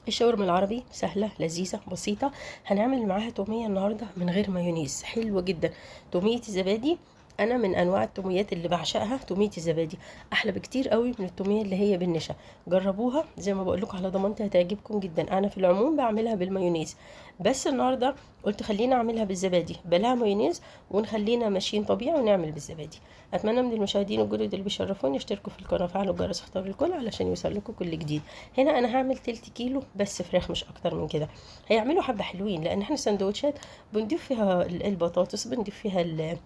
الشاورما العربي سهلة لذيذة بسيطة. هنعمل معاها تومية النهاردة من غير مايونيز، حلوة جدا. تومية الزبادي، انا من انواع التوميات اللي بعشقها تومية الزبادي، احلى بكتير قوي من التومية اللي هي بالنشا. جربوها زي ما بقول لكم على ضمانتي هتعجبكم جدا. انا في العموم بعملها بالمايونيز، بس النهارده قلت خلينا اعملها بالزبادي بلا مايونيز، ونخلينا ماشيين طبيعي ونعمل بالزبادي. اتمنى من المشاهدين الجدد اللي بيشرفوني يشتركوا في القناة وفعلوا الجرس اختاروا الكل علشان يوصل لكم كل جديد. هنا انا هعمل تلت كيلو بس فراخ، مش اكتر من كده. هيعملوا حبه حلوين لان احنا سندوتشات بنضيف فيها البطاطس، بنضيف فيها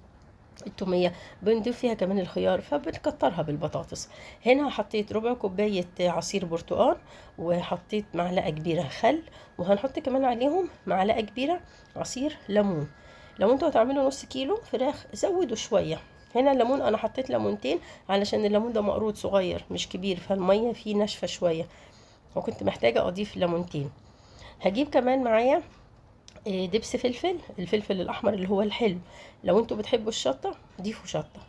التومية، بنضيف فيها كمان الخيار، فبنكترها بالبطاطس. هنا حطيت ربع كوباية عصير برتقال، وحطيت معلقة كبيرة خل، وهنحط كمان عليهم معلقة كبيرة عصير ليمون. لو انتوا هتعملوا نص كيلو فراخ زودوا شوية. هنا الليمون انا حطيت ليمونتين علشان الليمون ده مقروض صغير مش كبير، فالمية فيه ناشفة شوية، وكنت محتاجة اضيف ليمونتين. هجيب كمان معايا دبس فلفل، الفلفل الاحمر اللي هو الحلو. لو انتوا بتحبوا الشطه ضيفوا شطه.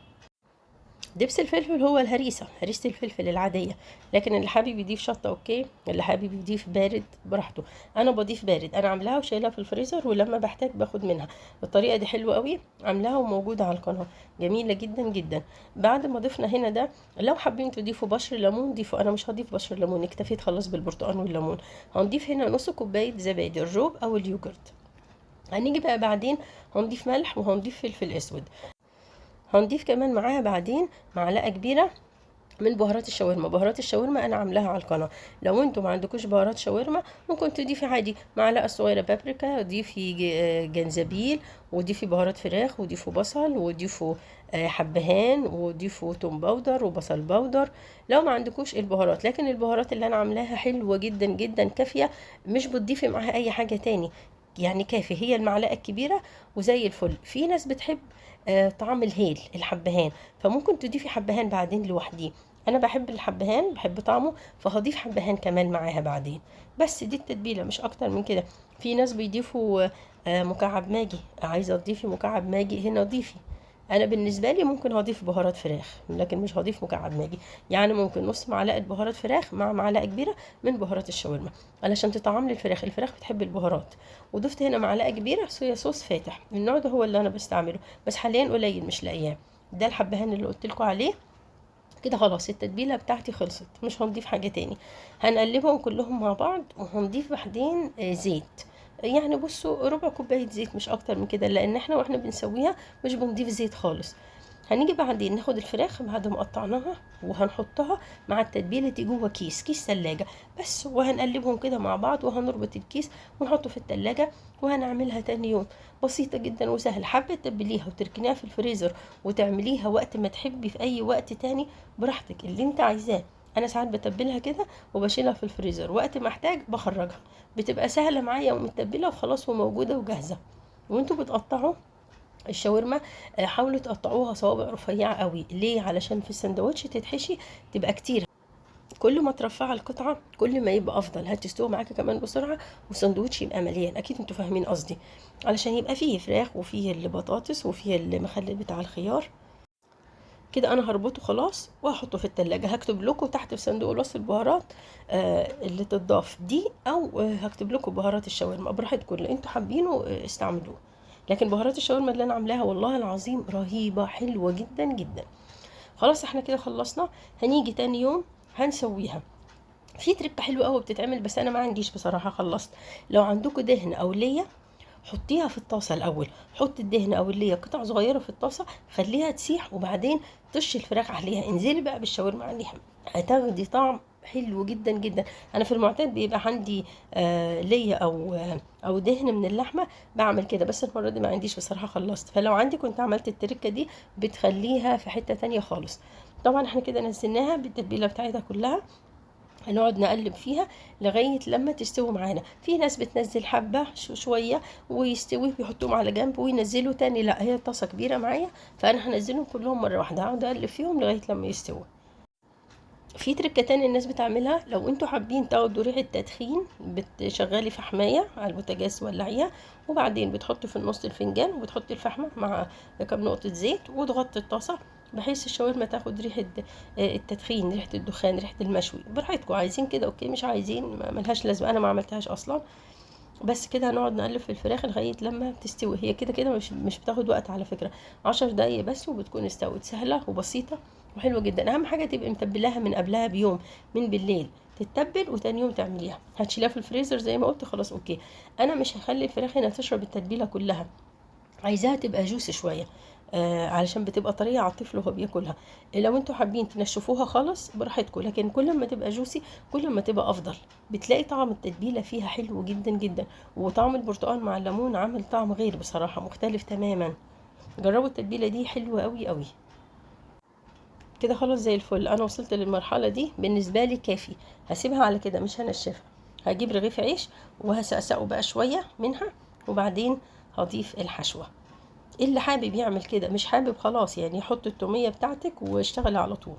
دبس الفلفل هو الهريسه، هريسه الفلفل العادية، لكن اللي حابب يضيف شطه okay، اللي حابب يضيف بارد براحته. انا بضيف بارد، انا عاملاها وشايلها في الفريزر، ولما بحتاج باخد منها. الطريقة دي حلوة قوي، عاملاها وموجودة على القناة، جميلة جدا جدا. بعد ما ضفنا هنا ده، لو حابين تضيفوا بشر ليمون ضيفوا، انا مش هضيف بشر ليمون، اكتفيت خلاص بالبرتقال والليمون. هنضيف هنا نص كوباية زبادي الروب او اليوجرت. هنيجي بقى بعدين هنضيف ملح وهنضيف فلفل اسود. هنضيف كمان معاها بعدين معلقه كبيرة من بهارات الشاورما. بهارات الشاورما انا عاملاها على القناة، لو انتوا ما عندكوش بهارات شاورما ممكن تضيفي عادي معلقه صغيرة بابريكا، ضيفي جنزبيل، وضيفي بهارات فراخ، وضيفوا بصل، وضيفوا حبهان، وضيفوا توم powder وبصل powder لو ما عندكوش البهارات. لكن البهارات اللي انا عاملاها حلوة جدا جدا، كافيه، مش بتضيفي معاها اي حاجة تاني، يعني كافي هي المعلقة الكبيرة وزي الفل. في ناس بتحب طعم الهيل الحبهان، فممكن تضيفي حبهان بعدين لوحديه. انا بحب الحبهان، بحب طعمه، فهضيف حبهان كمان معاها بعدين. بس دي التتبيله، مش اكتر من كده. في ناس بيضيفوا مكعب ماجي، عايزه تضيفي مكعب ماجي هنا ضيفي. انا بالنسبة لي ممكن هضيف بهارات فراخ، لكن مش هضيف مكعب ماجي. يعني ممكن نص معلقه بهارات فراخ مع معلقه كبيرة من بهارات الشاورما علشان تطعم لي الفراخ. الفراخ بتحب البهارات. وضفت هنا معلقه كبيرة صويا صوص فاتح، النوع ده هو اللي انا بستعمله، بس حاليا قليل مش لاقياه. ده الحبهان اللي قلت لكم عليه. كده خلاص التتبيله بتاعتي خلصت، مش هنضيف حاجة تاني. هنقلبهم كلهم مع بعض، وهنضيف بعدين زيت. يعني بصوا ربع كوباية زيت، مش اكتر من كده، لان احنا واحنا بنسويها مش بنضيف زيت خالص. هنيجي بعدين ناخد الفراخ بعد ما قطعناها وهنحطها مع التتبيله دي جوه كيس تلاجة بس، وهنقلبهم كده مع بعض، وهنربط الكيس ونحطه في التلاجة، وهنعملها تاني يوم. بسيطة جدا وسهلة. حابة تتبليها وتركنيها في الفريزر وتعمليها وقت ما تحبي في اي وقت تاني براحتك، اللي انت عايزاه. انا ساعات بتبلها كده وبشيلها في الفريزر، وقت ما احتاج بخرجها، بتبقى سهلة معايا ومتبله وخلاص وموجودة وجاهزة. وانتوا بتقطعوا الشاورما حاولوا تقطعوها صوابع رفيعة قوي. ليه؟ علشان في السندوتش تتحشي تبقى كتير. كل ما ترفعي القطعة كل ما يبقى افضل، هتستوي معاكي كمان بسرعة والسندوتش يبقى مليان. اكيد انتوا فاهمين قصدي، علشان يبقى فيه فراخ وفيه البطاطس وفيه المخلل بتاع الخيار. كده انا هربطه خلاص وهحطه في التلاجة. هكتب لكم تحت في صندوق الوصف البهارات اللي تتضاف دي، او هكتب لكم بهارات الشاورما براحتكم، اللي انتوا حابينه استعملوه. لكن بهارات الشاورما اللي انا عاملاها والله العظيم رهيبة، حلوة جدا جدا. خلاص احنا كده خلصنا. هنيجي تاني يوم هنسويها. في تركه حلوة قوي بتتعمل، بس انا ما عنديش بصراحة، خلصت. لو عندكم دهن او ليا حطيها في الطاسه الاول، حطي الدهن او الليا قطع صغيرة في الطاسه، خليها تسيح، وبعدين طشي الفراخ عليها، انزلي بقى بالشاورما عليها، هتاخدي طعم حلو جدا جدا. انا في المعتاد بيبقى عندي ليا او دهن من اللحمة بعمل كده، بس المرة دي ما عنديش بصراحة، خلصت. فلو عندي كنت عملت التركة دي، بتخليها في حتة تانية خالص. طبعا احنا كده نزلناها بالتتبيله بتاعتها كلها، هنقعد نقلب فيها لغاية لما تستوي معانا. في ناس بتنزل حبه شوية ويستوي ويحطوهم على جنب وينزلوا تاني، لا هي الطاسه كبيرة معايا فانا هنزلهم كلهم مرة واحدة، هقعد اقلب فيهم لغاية لما يستووا. في تركه تانية الناس بتعملها، لو انتوا حابين تاخدوا ريحه تدخين، بتشغلي فحمايه على البوتاجاز ولعيها، وبعدين بتحطي في النص الفنجان وبتحطي الفحمه مع كام نقطة زيت وتغطي الطاسه بحيث الشاورما تاخد ريحه التدخين، ريحه الدخان، ريحه المشوي. براحتكم، عايزين كده okay، مش عايزين ملهاش لازمه، انا ما عملتهاش اصلا. بس كده هنقعد نقلب في الفراخ لغاية لما تستوي. هي كده كده مش بتاخد وقت على فكرة، 10 دقايق بس وبتكون استوت. سهلة وبسيطة وحلوه جدا. اهم حاجة تبقي متبلاها من قبلها بيوم، من بالليل تتبل وتاني يوم تعمليها. هتشيلها في الفريزر زي ما قلت، خلاص okay. انا مش هخلي الفراخ هنا تشرب التتبيله كلها، عايزاها تبقى juicy شوية، علشان بتبقى طرية على الطفل وهو بياكلها. لو انتوا حابين تنشفوها خالص براحتكم، لكن كل ما تبقى juicy كل ما تبقى افضل. بتلاقي طعم التتبيله فيها حلو جدا جدا، وطعم البرتقال مع الليمون عامل طعم غير بصراحة، مختلف تماما. جربوا التتبيله دي، حلوة قوي قوي كده. خلاص زي الفل، انا وصلت للمرحلة دي بالنسبة لي كافي. هسيبها على كده، مش هنشفها. هجيب رغيف عيش وهسقسقه بقى شوية منها، وبعدين هضيف الحشوه. اللي حابب يعمل كده، مش حابب خلاص يعني حط التوميه بتاعتك واشتغل على طول.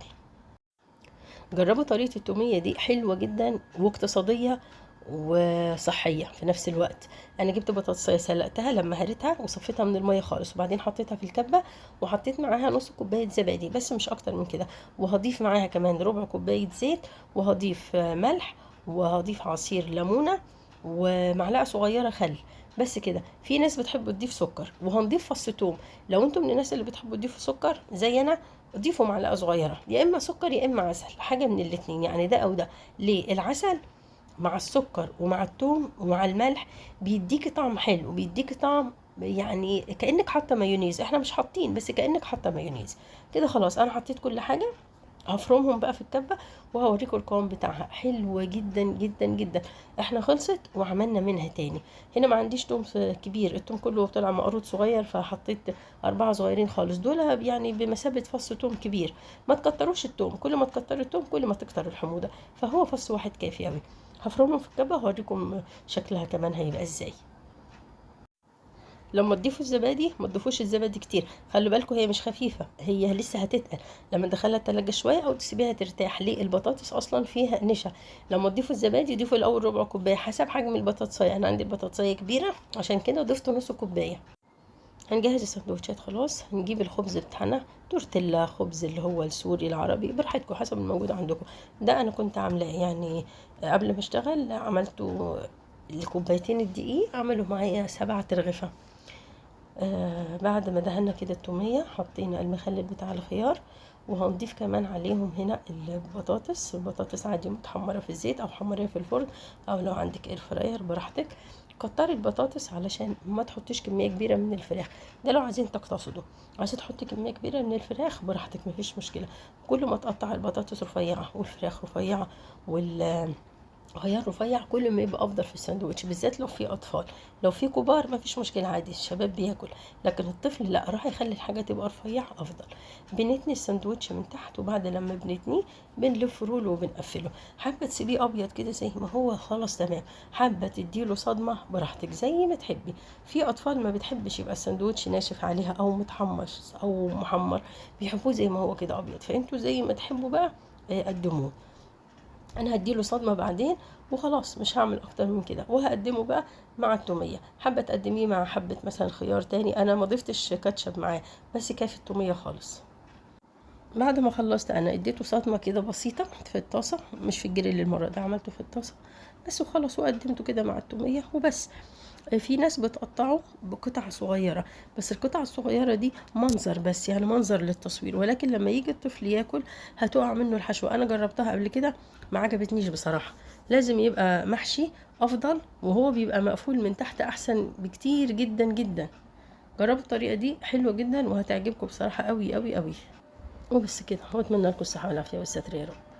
جربوا طريقه التوميه دي، حلوة جدا واقتصادية وصحية في نفس الوقت. انا جبت بطاطسايه سلقتها لما هريتها وصفيتها من المية خالص، وبعدين حطيتها في الكبه وحطيت معاها نص كوباية زبادي بس، مش اكتر من كده. وهضيف معاها كمان ربع كوباية زيت، وهضيف ملح، وهضيف عصير ليمونه، ومعلقة صغيرة خل، بس كده. في ناس بتحب تضيف سكر، وهنضيف فص توم. لو انتم من الناس اللي بتحبوا تضيفوا سكر زي انا، ضيفوا معلقه صغيرة، يا اما سكر يا اما عسل، حاجة من الاتنين يعني، ده او ده. ليه؟ العسل مع السكر ومع التوم ومع الملح بيديكي طعم حلو، بيديكي طعم يعني كأنك حاطه مايونيز. احنا مش حاطين، بس كأنك حاطه مايونيز كده. خلاص انا حطيت كل حاجة، هفرمهم بقى في الكبه وهوريكم القوام بتاعها. حلوة جدا جدا جدا. احنا خلصت وعملنا منها تاني. هنا ما عنديش توم كبير، التوم كله طلع مقروط صغير، فحطيت 4 صغيرين خالص، دول يعني بمثابة فص توم كبير. ما تكتروش التوم، كل ما تكتروا التوم كل ما تكتر الحموضة، فهو فص واحد كافي قوي. هفرمهم في الكبه وهوريكم شكلها كمان هيبقى ازاي. لما تضيفوا الزبادي ما تضيفوش الزبادي كتير، خلوا بالكم هي مش خفيفة، هي لسه هتتقل لما تدخلها التلاجة شوية او تسيبيها ترتاح. ليه؟ البطاطس اصلا فيها نشا. لما تضيفوا الزبادي ضيفوا الاول ربع كوباية حسب حجم البطاطسايه. انا عندي البطاطسايه كبيرة عشان كده ضفت نص كوباية. هنجهز السندوتشات خلاص. هنجيب الخبز بتاعنا، تورتيلا، خبز اللي هو السوري العربي، براحتكم حسب الموجود عندكم. ده انا كنت عاملاه يعني قبل ما اشتغل، عملته الكوبايتين الدقيق عملوا معايا 7 ترغفه. بعد ما دهنا كده التوميه حطينا المخلل بتاع الخيار، وهنضيف كمان عليهم هنا البطاطس. البطاطس عادي متحمره في الزيت او حمريها في الفرن، او لو عندك air fryer براحتك. كتري البطاطس علشان ما تحطيش كمية كبيرة من الفراخ، ده لو عايزين تقتصدوا. عايزه تحطي كمية كبيرة من الفراخ براحتك مفيش مشكلة. كل ما تقطع البطاطس رفيعة والفراخ رفيعة والخيار رفيع كل ما يبقى افضل في الساندوتش، بالذات لو في اطفال. لو في كبار مفيش مشكلة عادي، الشباب بياكل، لكن الطفل لا، راح يخلي الحاجة تبقى رفيعة افضل. بنتني الساندوتش من تحت، وبعد لما بنتنيه بنلف رولة وبنقفله. حابة تسيبيه ابيض كده زي ما هو خلاص تمام، حابة تديله صدمة براحتك زي ما تحبي. في اطفال ما بتحبش يبقى الساندوتش ناشف عليها او متحمص او محمر، بيحبوه زي ما هو كده ابيض، فانتوا زي ما تحبوا بقى قدموه. انا هديله صدمة بعدين وخلاص، مش هعمل اكتر من كده. وهقدمه بقى مع التوميه. حابة تقدميه مع حبه مثلا خيار تاني، انا ما ضفتش كاتشب معاه، بس كافي التوميه خالص. بعد ما خلصت انا اديته صدمة كده بسيطة في الطاسه، مش في الجريل المرة ده، عملته في الطاسه بس وخلاص، وقدمته كده مع التوميه وبس. في ناس بتقطعه بقطع صغيرة، بس القطع الصغيرة دي منظر بس، يعني منظر للتصوير، ولكن لما يجي الطفل ياكل هتقع منه الحشوه. انا جربتها قبل كده ما عجبتنيش بصراحة. لازم يبقى محشي افضل، وهو بيبقى مقفول من تحت احسن بكتير جدا جدا. جربوا الطريقة دي حلوة جدا وهتعجبكم بصراحة قوي قوي قوي. وبس كده، واتمنى لكم الصحة والعافية والستر يا رب.